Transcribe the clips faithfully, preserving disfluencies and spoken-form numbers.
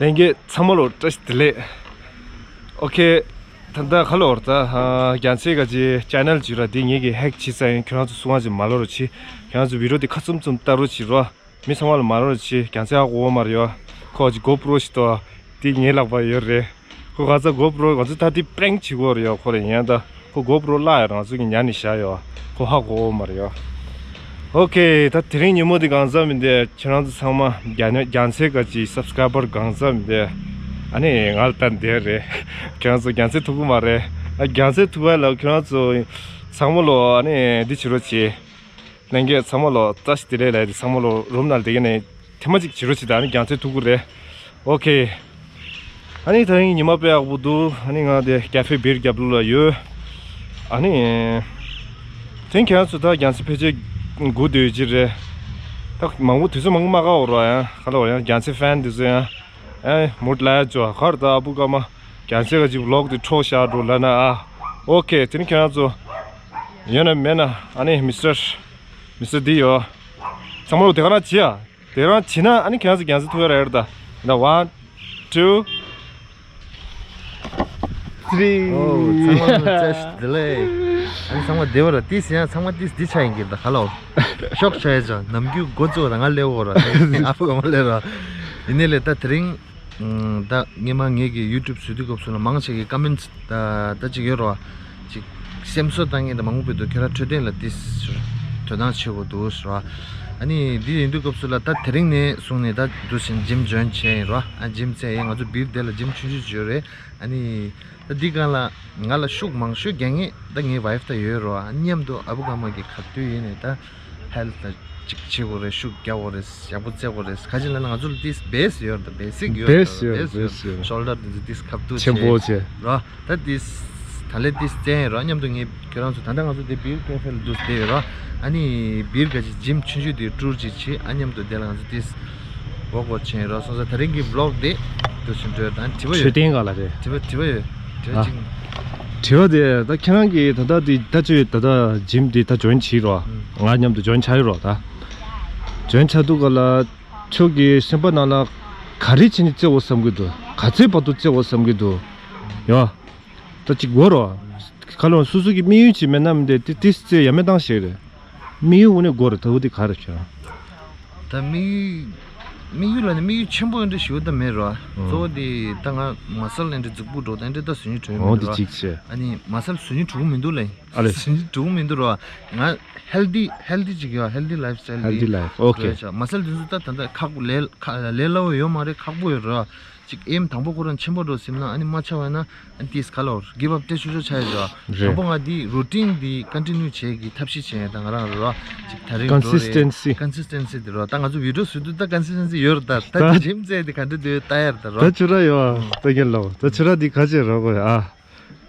ལྷན་རྒྱས་ཚང་མ་ལ་བཀྲ་ཤིས་བདེ་ལེགས། ཨོ་ཁེ། ད་ལྟ་ཁ་ལོར་ད་རྒྱ་མཚོའི་ག་ཅི་ཅེ་ནལ་ཅིག་ར་དེ་ངེད་ཀྱིས་ཧེག་བྱས་ཚར་ཡིན། ཁྱོད་རང་ཚོ་སུ་གང་ཅིག་མ་ལོ་རུ་ཆི། ཁྱོད་རང་ཚོ་བི་ཌིའོ་དེ་ཁ་བཙུམ་བཙུམ་ལྟ་རོགས་བྱེད་རོགས། མི་ཚང་མ་ལ་མ་རོགས་བྱེད། རྒྱ་མཚོ་ཧ་གོ་བ་མ་རེད་ཡོ། ཁོ་ཅིག་གོ་པྲོ་ཞིག་ཏོ། དེ་ངའི་ལག་པ་ཡོད་རེད། ཁོ་ག་ཚ་གོ་པྲོ་ང་ཚོ་ད་དེ་པྲེང་བྱེད་དགོས་རེད་ཡོ། ཁོ་རེད་ཡིན་ད། ཁོ་གོ་པྲོ་བརླག་ཡོད། ང་ཚོ་གི་ཉར་ནས་བཞག་ཡོ། ཁོ་ཧ་གོ་བ་མ་རེད་ཡོ། ཨོ་ཁེ། ད་དེ་རིང་ཉིན་མོ་དེ་གང་ཚ་མི་འདི་ཁྱེད་རང་ཚོ་ཚང་མ་རྒྱ་ནག་རྒྱ་མཚོའི་ག་ཅི་སབ་སི་ཀ་རའི་བར་གང་ཚ་མི་འདི་ཨ་ནི་ང་ལ་ལྟ་འདི་རེད། ཁྱེད་རང་ཚོ་རྒྱ་མཚོའི་ཐུག་གི་མ་རེད། ཨ་རྒྱ་མཚོའི་ཐུག་ག་ལ་ཁྱེད་རང་ཚོ་ཚང་མ་ལོ་ཨ་ནི་འདི་བྱེད་རོགས་བྱེད། ལྷན་རྒྱས་ཚང་མ་ལོ་བཀྲ་ཤིས་བདེ་ལེགས་ལབ་ཡ་དེ་ཚང་མ་ལོ་རུམ་ནང་བསྡད་མཁན་ནས་ཐེངས་མ་གཅིག་བྱེད་རོགས་བྱེད། ད་ཨ་ནི་རྒྱ་མཚོའི་ཐུག་གི་རེད། ཨོ་ཁེ། ཨ་ནི་ད་རིང་ཉི་མ་དཔེ་ཡག་པོ་འདུག་ཨ་ནི་ང་དེ་ཀ་ཧྥེ་སྦིར་རྒྱབ་ལོགས་ལ་ཡོད། ཨ་ནི། དེང་ཁྱེད་རང་ཚོ་ད་རྒྱ་མཚོ་ཕལ་ཆེར་སྒུག་སྡོད་ཀྱི་རེད། ད་མང་པོ་དུས་ཚོད་མང་པོ་མ་བཀག་འོ་ར་ཡང་ཁ་ལོ་ཡང་རྒྱ་མཚོའི་ཕེན་དེ་ཚོ་ཡང་། ཨེ་མུར་ལ་ཡ་ཅོ་གར་ད་ཨ་བུ་ཀ་མ་རྒྱ་མཚོའི་ག་ཅིག་ལོག་དེ་འཕྲོག་བཞག་འགྲོ་ལ་ན་ཨ། ཨོ་ཁེ། དེ་ནི་ཁྱེད་རང་ཚོ་ཡོད་ན་མེད་ན་ཨ་ནི་མི་སི་ཊར་མི་སི་ཊར་དེ་ཡོད། ཚང་མ་ལོ་དེ་ག་རང་བྱེད་ཨ། དེ་རང་བྱེད་ན་ཨ་ནི་ཁྱེད་རང་ཚོ་རྒྱ་མཚོ་ཐུག་ཡ་ར་ཡོད་ད། ད་ཝན། ཊུ། ཐི་རི། ཨོ་ཚང་མ་ལ་བཀྲ་ཤིས་བདེ་ལེགས། ཨ་ནི་ཚང་མ་བདེ་བ་ར་ཏིས་ཡང་ཚང་མ་ཏིས་འདི་ཆ་ཡིན་གྱི་ད་ག་ལོ། ཤོག་ཆ་ཡ་ཅོ་ནམ་རྒྱུན་འགོ་བཙུགས་ར་ང་ལེ་འོ་ར་ཨ་ཕོ་ག་མ་ལེ་ར། ཡིན་ནའི་ལེ་ད་དེ་རིང་ད་སྔས་མ་ངེད་ཀྱི་ཡུ་ཊུབ་བཟོ་དུས་སྐབས་སུ་ལ་མང་ཆེ་གི་ཀ་མེན་ཊི་ད་ད་ཅིག་ཡོད་ར་བ། ཅིག་སེམས་གསོ་བཏང་མཁན་དང་མང་པོ་འདུག་ཁྱོད་རང་འཕྲོད་བསྟེན་ལ་ཏིས་དོ་སྣང་བྱེད་དགོས་འདུག་ཟེར་བ། ཨ་ནི་འདི་ཡིན་དུས་སྐབས་སུ་ལ་ད་དེ་རིང་ནས་བཟུང་ནས་ད་འདུག་ཟིན་ཇིམ་ཇོ་ཡིན་བྱས་ཡིན་ར། ཨ་ཇིམ་རྩེ་ཡིན། ང་ཚོ་སྦིར་དེ་ལ་ཇིམ་ཆུང་ཆུང་ཅིག་ཡོད་རེད། ཨ་ནི་ད་འདི་གང་ལ་ང་ལ་ཤུགས་མང་ཤོས་རྒྱག་མཁན་ད་ངའི་ཝའིཕ་ད་ཡོད་ར། ཨ་མཉམ་དུ་ཨ་བུ་ག་མ་གི་ག་དུས་ཡིན་ནས་ད་ཧེལ་ཐ་ཅིག་བྱེད་དགོས་རེད། ཤུགས་རྒྱག་དགོས་རེད། ཡག་པོ་རྩེ་དགོས་རེད། ག་ཅི་ལ་ན་ང་ཚོ་ལ་ཏིས་བེ་སི་ཡོད་རེད། ད་བེ་སིག་ཡོད་རེད། བེ་སི་ཡོད་བེ་སི་ཡོད། ཤོལ་ཌར་དེ་ཚོ་ཏིས་ཁབ་ཏུ་ཆེན་པོ་བྱས་བྱས། ར། ད་ཏིས་ད་ལས་ཏིས་རྩེ་ཡིན་ར། མཉམ་དུ་ངས་ཁྱོད་རང་ཚོ་ད་ལྟ་ང་ཚོ་དེ་སྦིར་ཀེ་ཧྥེ་ལ་འདུག་བསྡད་ཡོད་ར། ཨ་ནི་སྦིར་ག་ཅི་ཇིམ་ཆུང་ཆུང་དེ་ཀྲུར་ཅིག་བྱེད། ཨ་མཉམ་དུ་དེ་ལ་ང་ཚོ་ཏིས་ཝོག་ཝོག་བྱས་ཡིན་ར། སོང་ཙང་ད་རིང་གི་བི་ལོག་དེ་འདུག་ཕྱིན་འགྲོ་ཡོད། ད་དྲི་བ་ཡོད། མཆོད་རྟེན་ག་ལ་རེད། དྲི་བ་དྲི་བ་ཡོད། དྲི་བ་ཨ་གཅིག་དྲི་བ་དེ་ད་ཁྱེད་རང་གིས་ད་ལྟ་དེ་ད་ཅི་ད་ལྟ་ཇིམ་དེ་ད་ཇོ་ཡིན་བྱེད་རོགས། ང་མཉམ་དུ་ཇོ་ཡིན་ཆགས་ཡོད་རོགས། ད་ཇོ་ཡིན་ཆགས་དུས་ག་ལ་ཁྱོད་ཀྱི་སེམས་པ་ནང་ལ་ག་རེ་བྱས་ནས་བརྩེ་བ་བསམ་གྱི་འདུག་ག་ཚོད་བར་དུ་བརྩེ་བ་བསམ་གྱི་འདུག་ཡོ། ད་ཅིག་དགོས་རོགས། ཁ་ལོ་སོ་སོ་གི་དམིགས་ཡུལ་ཅིག་མེད་ན་མི་འདི་དེ་དེ་བརྩེ་ཡ་མེད་སྟངས་ཤིག་རེད། དམིགས་ཡུལ་དངོས་གནས་དགོས་རེད། ད་འུ་དེ་ག་རེ་བྱས། ད་དམིགས་ཡུལ་དམིགས་ཡུལ་ལ་ནི་དམིགས་ཡུལ་ཆེན་པོ་འདྲ་ཞིག་ད་མེད་རོ། ཨང་། གཙོ་བོ་དེ་ད་ང་མ་སལ་འདྲ་འཛུགས་པོ་འགྲོ་ད་འདྲ་ད་ཟུ་ཉི་གྲོས་འོ་མི་དེ་འགྲོ། གཅིག་བྱས། ཨ་ནི་མ་སལ་ཟུ་ཉི་གྲུ་མི་འདུག་ལེ། ཨ་ལེ། ཟུ་ཉི་གྲུ་མི་འདུག་རོ། ང་ཧེལ་དི་ཧེལ་དི་ཅིག་ཡོད། ཧེལ་དི་ལའིཕ་སི་ཊའིལ་ཧེལ་དི་ལའིཕ། ཨོ་ཁེ། མ་སལ་དེ་ཚོ་ད་ད་ད་ཁག་པོ་ལས་ཁ་ལས་སླ་བོ་ཡོད་མ་རེད། ཁག་པོ་ཡོད་རོ། ཅིག་ཨེམ་དང་པོ་ཁོ་རང་ཆེན་པོ་འགྲོ་སིམ་ན་ཨ་ནི་མ་ཆགས་པ་ན་ཨ་ནི་ཏིས་ཁ་ལོར་གིབ་ཨབ་སྤྲད་ཆོག་ཆོག་ཆགས་ཡོད་རོ། རེད། དང་པོ་ང་དེ་རུ་ཊིན་དེ་ཀོན་ཊི་ནིའུ་བྱེད་ཀྱི་ཐབས་ཤེས་བྱས་ཡོད། ད་ང་རང་རོ། ཅིག་ད་རིང་འགྲོ་རེད། ཀོན་སིས་ཊེན་སི། ཀོན་སིས་ཊེན་སི་དེ་རོ། ད་ང་ཚོ་བི་ཌིའོ་བཟོ་དུས་ད་ཀོན་སིས་ཊེན་སི་ཡོད་རེད། ད་ད་ད་ཇིམ་རྩེ་དེ་ག་འདྲ་འདུག་ལྟ་ཡ་རེད་ད་རོ། ད་ཁྱོད་ར་ཡོད་ཨ། ད་ཁྱོད་ལོ་ད་ཁྱོད་ར་དེ་ག་ཅེ་རོ་གོ་ཨ།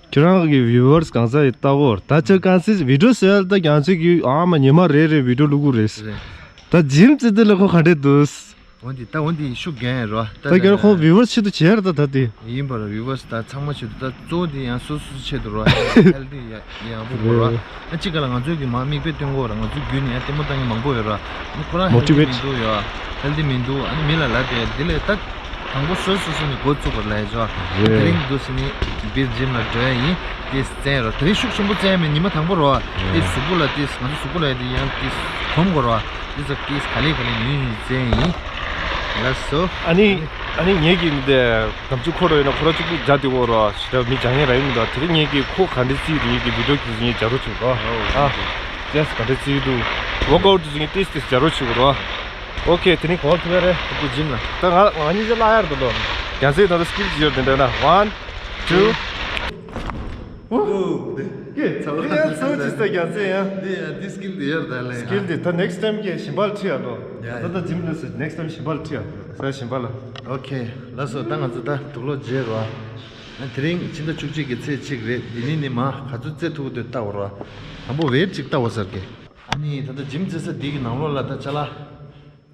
ཁྱོད་རང་གི་བིའུ་ཝར་སི་གང་ས་ཡི་ལྟ་གོ་ད་ཁྱོད་ཀོན་སིས་བི་ཌིའོ་བཟོ་ཡ་ད་ཀོན་སིས་ཀྱི་ཨ་མ་ཉི་མ་རེ་རེ་བི་ཌིའོ་བླུག་གོ་རེད། རེད། ད་ཇིམ་རྩེ་དེ་ལ་ཁོ་ག་འདྲ་འདུག་འོན་ཏེ་ད་འོན་ཏེ་ཤུགས་རྒྱག་ཡ་རོ། ད་ད་ཁྱོད་ཁོ་བིའུ་ཝར་སི་ཆེད་དུ་བྱས་ར་ད་ད་དེ། ཡིན་པ་ར་བིའུ་ཝར་སི་ད་ཚང་མ་ཆེད་དུ་ད་གཙོ་བོ་དེ་ཡང་སོ་སོ་ཆེད་དུ་རོ། ཧེལ་དི་ཡ་ཡག་པོ་དགོས་རོ། ཨ་གཅིག་ག་ལ་ང་ཚོའི་གི་མ་མིག་དཔེ་སྟོན་གོ་ར། ང་ཚོའི་རྒྱུད་ནས་ཡང་ལྟད་མོ་ལྟ་མཁན་མང་པོ་ཡོད་ར། ཨ་ནི་ཁོ་རང་ཧེལ་དི་མོ་ཊི་ཝེ་ཊི་མི་འདུག་ཡོ། ཧེལ་དི་མི་འདུག་ཨ་ནི་མི་ལ་ལབ་དེ་དེ་ལས་ད་དང་པོ་སོ་སོ་སོ་ནས་འགོ་བཙུགས་པར་ལབ་ཡ་ཅོ། རེད། དེ་རིང་འདུག་ཟེར་ནི་སྦིར་ཇིམ་ལ་འགྲོ་ཡ་ཡིན། དེ་རྩེན་རོ། དེ་རིང་ཤུགས་ཆེན་པོ་རྩེན་མེད། ཉི་མ་དང་པོ་རོ། དེ་གཟུགས་པོ་ལ་དེ་ང་ཚོ་གཟུགས་པོ་ལ་དེ་ཡང་དེ་གོམས་དགོས་རོ། དེ་ཚོ་དེ་ག་ལེ་ག་ལེ་ཉུང་ཉུང་རྩེན་ཡིན། ལགས་སོ། ཨ་ནི་ཨ་ནི་ངེད་ཀྱི་མི་དེ་དམ་ཆུ་འཁོར་རོ་ཡིན་ན་ཁོ་ར་གཅིག་པུ་རྒྱ་དེ་འོ་རོ་ཞེ་དྲག་མི་རྒྱ་ངན་ར་ཡིན་མི་འདུག་དེ་རིང་ངེད་ཀྱི་ཁོ་ག་འདྲ་རྩེ་རེད། ངེད་ཀྱི་བི་ཌིའོ་ཁྱེད་ཚོ་ངས་རྒྱ་རོ་བྱུང་རོ། ཨ་ཅེས་ག་འདྲ་རྩེ་འདུག་ཝོག་ཨའུཊ་དེ་ཚོ་ངས་ཏིས་ཏིས་རྒྱ་རོ་བྱེད་དགོས་རོ། ཨོ་ཁེ། དེ་རིང་གོ་བ་ཐུག་ཡ་རེད། ཁོ་ཇིམ་ལ། ད་ང་ང་གཉིས་ཆ་བརླག་ཡ་རེད་ད་ལོ། རྒྱ་མཚོའི་ད་ལྟ་སི་ཀིལ་ཅིག་ཡོད་དེ་འདྲ་ན། ཝན། ཊུ། ཨོ། ཀེ། ཚ་བ་ཡ་ཚ་བ་ཅིག་ས་རྒྱ་མཚོའི་ཡ། འདི་ཡ་འདི་སི་ཀིལ་འདི་ཡོད་ད་ལེ། སི་ཀིལ་འདི་ད་ནེགསི་ཊའིམ་གི་ཞིམ་པ་ལ་ཁྲིད་ཡ་ལོ། ཡ་ད་ད་ཇིམ་ལ་སི་ནེགསི་ཊའིམ་ཞིམ་པ་ལ་ཁྲིད་ཡ། ས་ཞིམ་པ་ལ། ཨོ་ཁེ། ལགས་སོ། ད་ང་ཚོ་ད་དུག་ལོག་བརྗེས་རོ། ཨ་དེ་རིང་ཕྱི་ཟླ་བཅུ་གཅིག་གི་ཚེས་གཅིག་རེད། འདི་ནི་ནི་མ་ག་ཚོད་རྩེ་ཐུབ་ཀྱི་འདུག་ལྟ་བ་རོ། དང་པོ་ཝེ་ཊི་ཅིག་ལྟ་བ་ཟེར་གི། ཨ་ནི་ད་ལྟ་ཇིམ་རྩེ་ས་འདི་གི་ནང་ལོགས་ལ་ད་ཅ་ལག་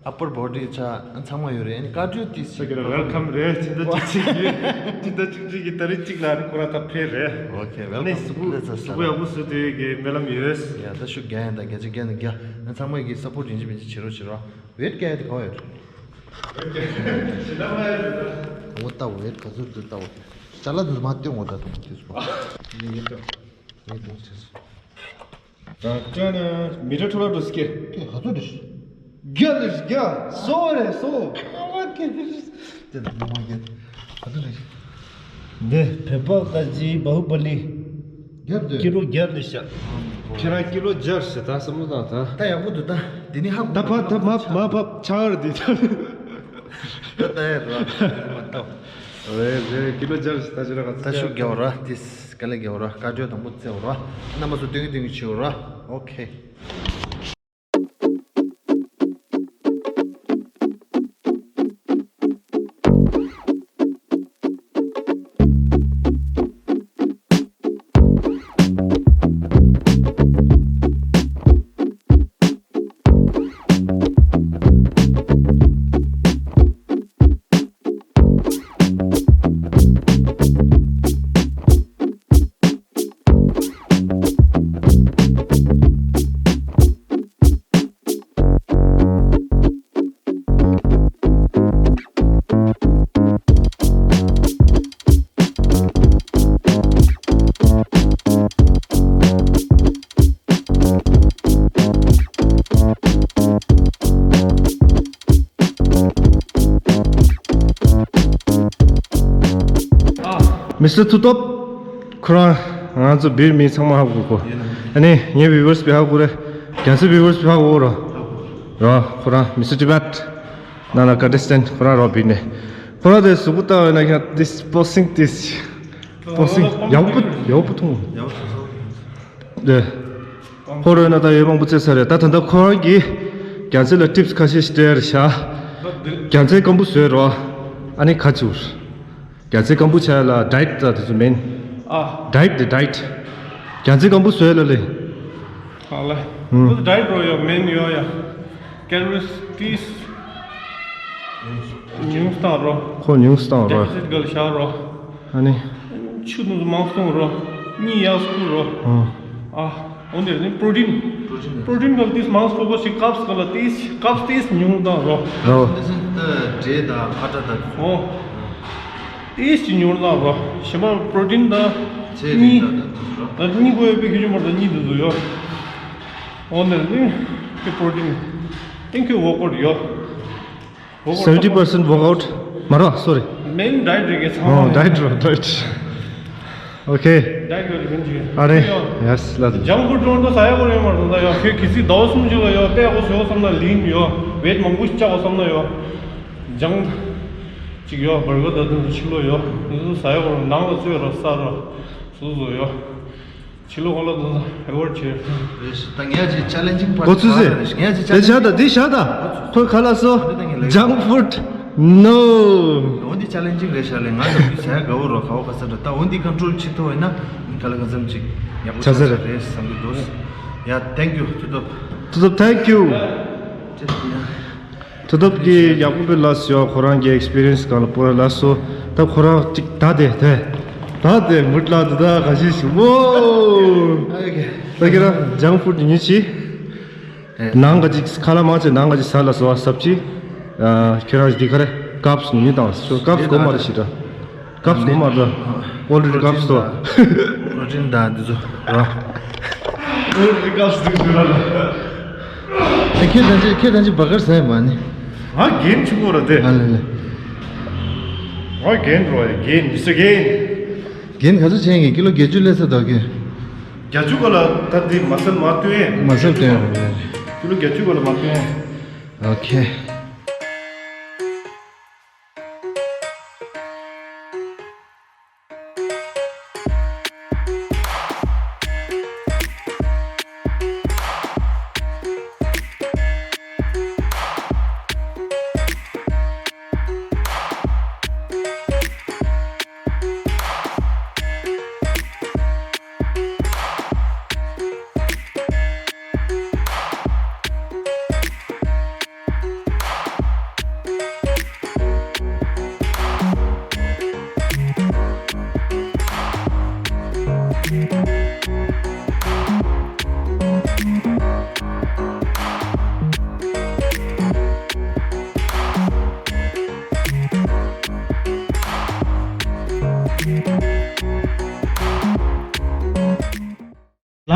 ཨ་པར་བོ་ཌི་ཆ་ཨ་ཚང་མ་ཡོད་རེད། ཨ་ནི་ཀར་ཌི་ཡོ་ཏིས། ས་གི་ར་ཝེལ་ཁམ་རེད། ཕྱི་ཟླ་བཅུ་གཅིག་གི་ཕྱི་ཟླ་བཅུ་གཅིག་གི་ཏ་རིག་གཅིག་ལ་ཨ་ནི་ཁོ་ར་ད་ཕེབས་རེད། ཨོ་ཁེ། ཝེལ་ཨ་ནི་ཁམ། གཟུགས་པོ་གཟུགས་པོ་ཡག་པོ་བཟོས་དེ་གི་སྨོན་ལམ་ཡོད། ཡ་ད་ཤུགས་རྒྱག་ཡིན་ད། རྒྱ་ཆེ་རྒྱ་ནི་རྒྱ། ཨ་ཚང་མ་གི་སབ་པོར་ཊི་ཡིན་གཅིག་མིན་གཅིག་བྱེད་རོགས་བྱེད་རོགས། ཝེ་ཊི་རྒྱག་ཡ་དེ་ག་བ་ཡོད་རེད། འོ་ལྟ་བས་ག་ཚོད་འདུག་ལྟ་བ། ཅ་ལག་འདི་མ་སྟོན་འོ་ད་དུང་དུས་པ། ངས་ངས་ལྟ། ངས་དུང་ཆེ་སོང་། ད་ཅ་ན་མི་ཏྲ་ཁྲོ་ལ་འགྲོ་སི་ཀེ། ཀེ་ག་ཚོད་རེད། རྒྱ་རེད་རྒྱ། སོ་རེད་སོ། ཨ་མ་ཀེ་རེད། དེ་ནི་མ་རྒྱ། ག་ཚོད་རེད། འདི་བོད་པ་ག་ཅི་བྷ་ཧུ་པ་ལི། རྒྱབ་དུ། ཀི་ལོ་བརྒྱ་ལས་བཞག་ཁྱེད་རང་ཀི་ལོ་བརྒྱ་ཞེས་ད་བསམ་བློ་བཏང་ད། ད་ཡག་པོ་འདུག་ད། དེ་ནི་ཧ་གོ། ད་ཕ་ད་མ་མ་ཕབ་ཆག་རེད་དེ། ད་ད་ཡ་ར་མ་ཏོ། རེད་རེད། ཀི་ལོ་བརྒྱ་ཞེས་ད་ཅི་ར་ག་ད་ཤུགས་རྒྱག་ར་དེ། དཀའ་ལས་རྒྱག་ར། བཀའ་འགྲོས་དང་པོ་བཙལ་ར། རྣམ་པ་ཚོ་སྟོན་གི་སྟོན་གི་བྱེད་ར། ཨོ་ཁེ། མི་སི་ཊར་མཐུ་སྟོབས། ཁོ་རང་ང་ཚོ་བིར་མི་ཚང་མ་ཧ་གོ་གོ། ཨ་ནི་ངའི་བི་ཝར་སི་བི་ཧ་གོ་རེད། རྒྱ་མཚོའི་བི་ཝར་སི་བི་ཧ་གོ་རོ། རོ་ཁོ་རང་མི་སི་ཊར་ཊི་བེཊ། ན་ན་ཀ་ཏི་སི་ཊན་ཁོ་རང་རོ་བིར་ནས། ཁོ་རང་དེ་གཟུགས་པོ་ལྟ་བས་ན་ཁྱང་ཏིས་པོ་སིང་ཏིས། པོ་སིང་ཡག་པོ་ཡག་པོ་མཐོང་། ཡག་པོ་མཐོང་། དེ། ཁོ་རོ་ན་ད་ཡོད་མང་པོ་བཙལ་ས་རེད། ད་ད་ལྟ་ཁོ་རང་གིས་རྒྱ་མཚོ་ལ་ཊིབ་སི་ཁ་ཤས་ཤིག་སྤྲད་ཡར་བཞག་རྒྱ་མཚོའི་སྐམ་པོ་བཟོས་རོ། ཨ་ནི་ཁ་ཆུར། རྒྱ་མཚོའི་སྐམ་པོ་ཆ་ལ་ཌའེ་ཊི་ད་དེ་ཚོ་མེན། ཨ། ཌའེ་ཊི་དེ་ཌའེ་ཊི། རྒྱ་མཚོའི་སྐམ་པོ་བཟོས་ལ་ལེ། ཨ་ལེ། ཧུམ། ཁོ་ཌའེ་ཊི་རོ་ཡོ་མེན་ཡོ་ཡ། ཀེ་ལོ་རིས་ཏིས། ཉུང་སྟངས་རོ། ཁོ་ཉུང་སྟངས་རོ། ཌེ་ཕི་སི་ཊི་གལ་བཞག་རོ། ཨ་ནི། ཆུ་དུང་མང་སྟོང་རོ། གཉིད་ཡག་སྐུ་རོ། ཨ། ཨ། འོན་ཏེ་ནི་པྲོ་ཊིན། པྲོ་ཊིན། པྲོ་ཊིན་གལ་ཏིས་མང་སྟོང་གོ་ཞིག་ཀབ་སི་གལ་ཏིས་ཀབ་སི་ཏིས་ཉུང་དང་རོ། རོ། འདི་ཚོ་ད་འབྲས་དང་ཨ་ཊ་དང་། ཨོ། ཏིས་ཉུང་དང་རོ། ཞིམ་པ་པྲོ་ཊིན་དང་ཚེ་རིང་གཉིད། དང་དང་དུ་རོ། ད་གཉིད་ཁོ་ཡོད་པའི་ཁྱོད་ཀྱི་མར་དང་གཉིད་དུ་འཛུལ་ཡོ། འོ་ནི་ནི་ཀི་པྲོ་ཊིན། ཏིང་ཁྱོད་ཝོག་ཨའུཊ་ཡོ། ཝོག་ཨའུཊ། seventy percent workout མ་རོ། སོ་རི། མེན་ཌའེ་ཊི་རེད་གེ་ཚང་མ། ཨོ་ཌའེ་ཊི་རོ་ཌའེ་ཊི། ཨོ་ཁེ། ཌའེ་ཊི་ཡོད་རེད་གོན་ཅི། ཨ་རེ། ཡེ་སི་ལ། ཇང་ཕུཌ་འགྲོ་འགྲོ་ས་ཡག་པོ་རེད་མ་རེད་ད་ཡོ། ཁྱོད་གི་སི་ཟླ་བ་གསུམ་ཅིག་ལ་ཡོ་དཔེ་གོ་ཟོ་བསམ་ན་ལིན་ཡོ། ཝེ་ཊི་མང་པོ་ཞིག་བཅག་གོ་བསམ་ན་ཡོ། ཇང་ཅིག་ཡོ་བར་ག་ད་དུང་ཕྱི་ལོ་ཡོ། འདི་ཚོ་ས་ཡག་པོ་རེད། ནང་ལ་ཚོས་རོ་ས་རོ། སོ་སོ་ཡོ། ཕྱི་ལོགས་ལ་དུ་ཧེ་ཝར་བྱེད། རེད་ད། ངས་ཅི་ཆེ་ལེན་ཇིང་པར་གོ་ཚུལ་ཟེར། ངས་ཅི་དེ་བྱ་ད་འདི་བྱ་ད། ཁོས་ག་ལ་སོ། ཇང་ཕུཌ། ནོ། འོན་ཏེ་ཆེ་ལེན་ཇིང་རེད་ཤག་ལེ། ང་ལ་དུས་ཟ་དགའ་བོ་རོ་ཁ་བོ་ཁ་ས་འདྲ། ད་འོན་ཏེ་ཀོན་ཊོལ་བྱེད་ཐུབ་ཡིན་ན་ག་ལ་ག་ཙམ་ཅིག་ཡག་པོ་ཆགས་ས་རེད་བསམ་གྱི་འདུག་ཡ། ཐེང་ཀྱུ་ཐུ་ཐོབ། ཐུ་ཐོབ། ཐེང་ཀྱུ། ཅེས་ཡ། ཐུ་ཐོབ་ཀྱིས་ཡག་པོ་དཔེ་ལབ་སོང་། ཁོ་རང་གི་ཨེག་སི་པི་རི་ཡན་སི་སྒང་ལ་པོ་ར་ལབ་སོང་། ད་ཁོ་རང་ཅིག་ད་དེ་དེ་ད་དེ་མུ་ལ་དེ་ད་ག་ཤེས་ཤིག་ཨོ། ད་ཁྱེད་རང་ཇང་ཕུཌ་ཉོས་ཅི། ནང་ག་ཅིག་ཁ་ལག་མང་ཆེ་ནང་ག་ཅིག་ཟ་ལ་སོ་བ་སབ་ཅི། ཁྱེད་རང་འདི་ག་རེ་ཀབ་སི་ཉོས་དང་ཤོ་ཀབ་སི་གོ་མ་རེད་ཤི་ད། ཀབ་སི་གོ་མ་རེད། ཨོ་ལི་རེ་ཌི་ཀབ་སི་དོ། པྲོ་ཊིན་དང་འདི་ཚོ་ར། ཨོ་ལི་རེ་ཌི་ཀབ་སི་འདི་ཚོ་ར། ཨེ་ཁྱེད་ཐམས་ཅད་ཁྱེད་ཐམས་ཅད་བྷར་གར་ཟ་ཡི་མ་ནི། ང་རྒན་ཆུང་ངུ་ར་དེ། ཨ་ལེ་ལེ། ང་རྒན་རོ་ཡ་རྒན་མི་སི་རྒན། རྒན་ག་ཚོད་ཆེན་གི་ཀི་ལོ་བརྒྱད་ཅུ་སླེབས་ས་འདུག་གི། བརྒྱད་ཅུ་ག་ལ་ད་འདི་མ་སལ་མ་སྟོན་ཡས། མ་སལ་སྟོན་རེད། ཀི་ལོ་བརྒྱད་ཅུ་ག་ལ་མ་སྟོན་ཡས། ཨོ་ཁེ།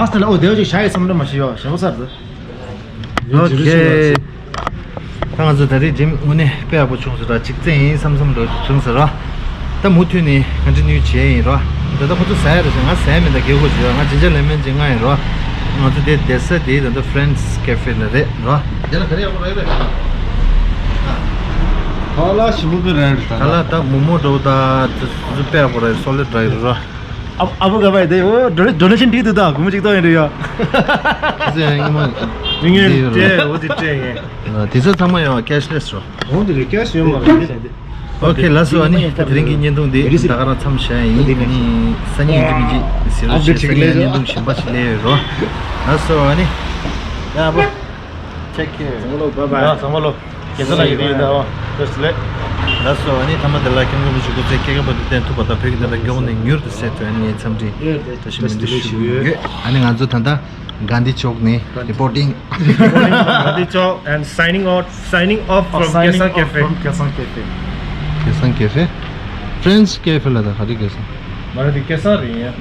ཨ་ལ་ཨོ་དེ་བ་ཅིག་ཤ་ཡི་བསམ་བློ་མ་ཤི་ཡོ་ཞེ་པོ་ཚར་འདུག་ཨོ་ཁེ། ད་ང་ཚོ་ད་རེས་འགྲིམ་དངོས་གནས་དཔེ་ཡག་པོ་བྱུང་ཟེར་ར། གཅིག་རྩེ་ཡིན་བསམ་བསམ་འགྲོ་བྱུང་ཟེར་ར། ད་མུ་མཐུད་ནས་ག་འདྲ་ནུས་བྱས་ཡིན་ར། ད་ལྟ་ཁོ་ཚོ་ཟ་ཡ་རེད་ཟེར། ང་ཟ་ཡ་མེད། ད་རྒྱལ་སྒོ་བྱེད་ཡ། ང་ཇི་འཇར་ལེ་མོན་ཅིག་མངགས་ཡིན་ར། ང་ཚོ་དེ་བསྡད་ས་དེ་ད་ལྟ་French Cafe ལ་རེད་ར། དེ་ལ་ག་རེ་ཡག་པོ་རེད་རེད། ཁ་ལག་ཞིམ་པོ་དཔེ་རན་རེད་ད། ཁ་ལག་ད་མོག་མོག་འདྲ་བོ་ད་དེ་ཚོ་དཔེ་ཡག་པོ་རེད། སོ་ལེ་ཌ་རེད་ར། ཨ་ཨ་བུ་ག་བ་དེ་འོ་ཌོ་ནེ་ཤན་ཏིག་ཏུ་ད་གུ་མུ་ཅིག་ཏོ་ཡིན་རེད་ཡ། ཟེར་ཡ་ངས་མ་མི་ངན་སྤྲད་འོ་དེ་སྤྲད་ངས། དེ་ཚོ་ཚང་མ་ཡང་cashless རོ། འོ་དེ་རེད། cash ཡོད་མ་རེད། ཨོ་ཁེ། ལགས་སོ། ཨ་ནི་ད་དེ་རིང་གི་བརྙན་ཐུང་འདི་ད་ག་རང་མཚམས་བཞག་ཡིན། ཨ་ནི་སང་ཉིན་ཡིན་གཅིག་མིན་གཅིག་ཟེར་རོ། ཨ་བེ་ཞེས་སང་ཉིན་བརྙན་ཐུང་གཞན་པ་ཞིག་སླེབས་ཡོད་རོ། ལགས་སོ། ཨ་ནི་ཡ་བོ། Take care. ཚང་མ་ལོ་bye bye. ཚང་མ་ལོ། རྒྱལ་ས་ལ་ཡོད་ཡོད་ད་བ། བཀྲ་ཤིས་བདེ་ལེགས། ལགས་སོ། ཨ་ནི་ཐ་མ་དེ་ལ་སྐྱབས་མགོན་རིན་པོ་ཆེ་སྐུ་ཚེ་སྐལ་བརྒྱར་བརྟན་ཐུབ་པ་དང་བོད་ཀྱི་བདེན་མཐའ་མགྱོགས་ནས་མྱུར་དུ་གསལ་ཐུབ་ཡ་ནི་ངའི་འཚམས་འདྲི་བཀྲ་ཤིས་བདེ་ལེགས་ཞུ་གི་ཡོད། ཨ་ནི་ང་ཚོ་ད་ལྟ་གྷན་དྷི་ཆོག་ནས་reporting. Gandhi Chowk and signing out, signing off from Khesan Cafe. Khesan Cafe. Khesan Cafe. French Cafe ལ་ད་ག་རེ་Khesan། མ་རེད་དེ་Khesan རེད་ཡ། ཨ་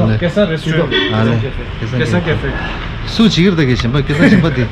ལེ། Khesan restaurant. ཨ་ལེ། Khesan Cafe. སུ་བྱེད་ཀྱི་རེད་ད་གི་གཞན་པ་Khesan གཞན་པ་དེ།